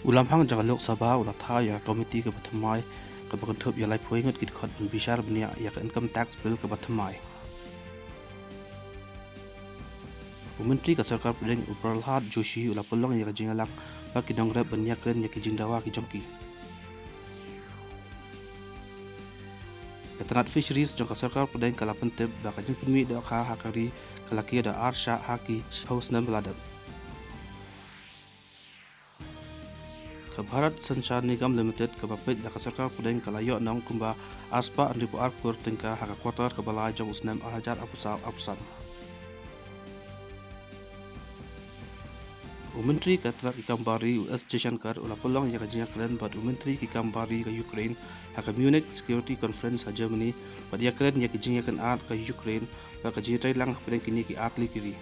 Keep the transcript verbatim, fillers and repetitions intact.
U Lamhang jong ka Lok Sabha u la thaw ïa ka komiti kaba thymmai kaba kynthup ïa laiphew ngut ki dkhot ban bishar bniah ïa ka Income Tax Bill kaba thymmai. U Myntri ka Sorkar Pdeng u Pralhad Joshi u la pynlong ïa ka jingïalang bad ki nongrep ban ïakren ïa ki jingdawa ki jong ki. Ka tnat Fisheries jong ka Sorkar Pdeng ka la pyntip ba ka jingpynmih dohkha ha ka ri ka la kiew da ar shah ha ki phew snem ba la dep. Ka Bharat Sanchar Nigam Limited kaba peit da ka Sorkar Pdeng ka la ïoh nong kumba arspah hynriewphew ar klur tyngka ha ka quarter kaba lai jong u snem ar hajar arphew saw arphew san. U Myntri ka tnat ki kam bar ri u S Jaishankar u la pynlong ïa ka jingïakren bad u Myntri ki kam bar ri ka Ukraine ha ka Munich Security Conference ha Germany bad ïakren ïa ki jingïakynad ka Ukraine bad ka jingïatreilang hapdeng kine ki artylli ki ri.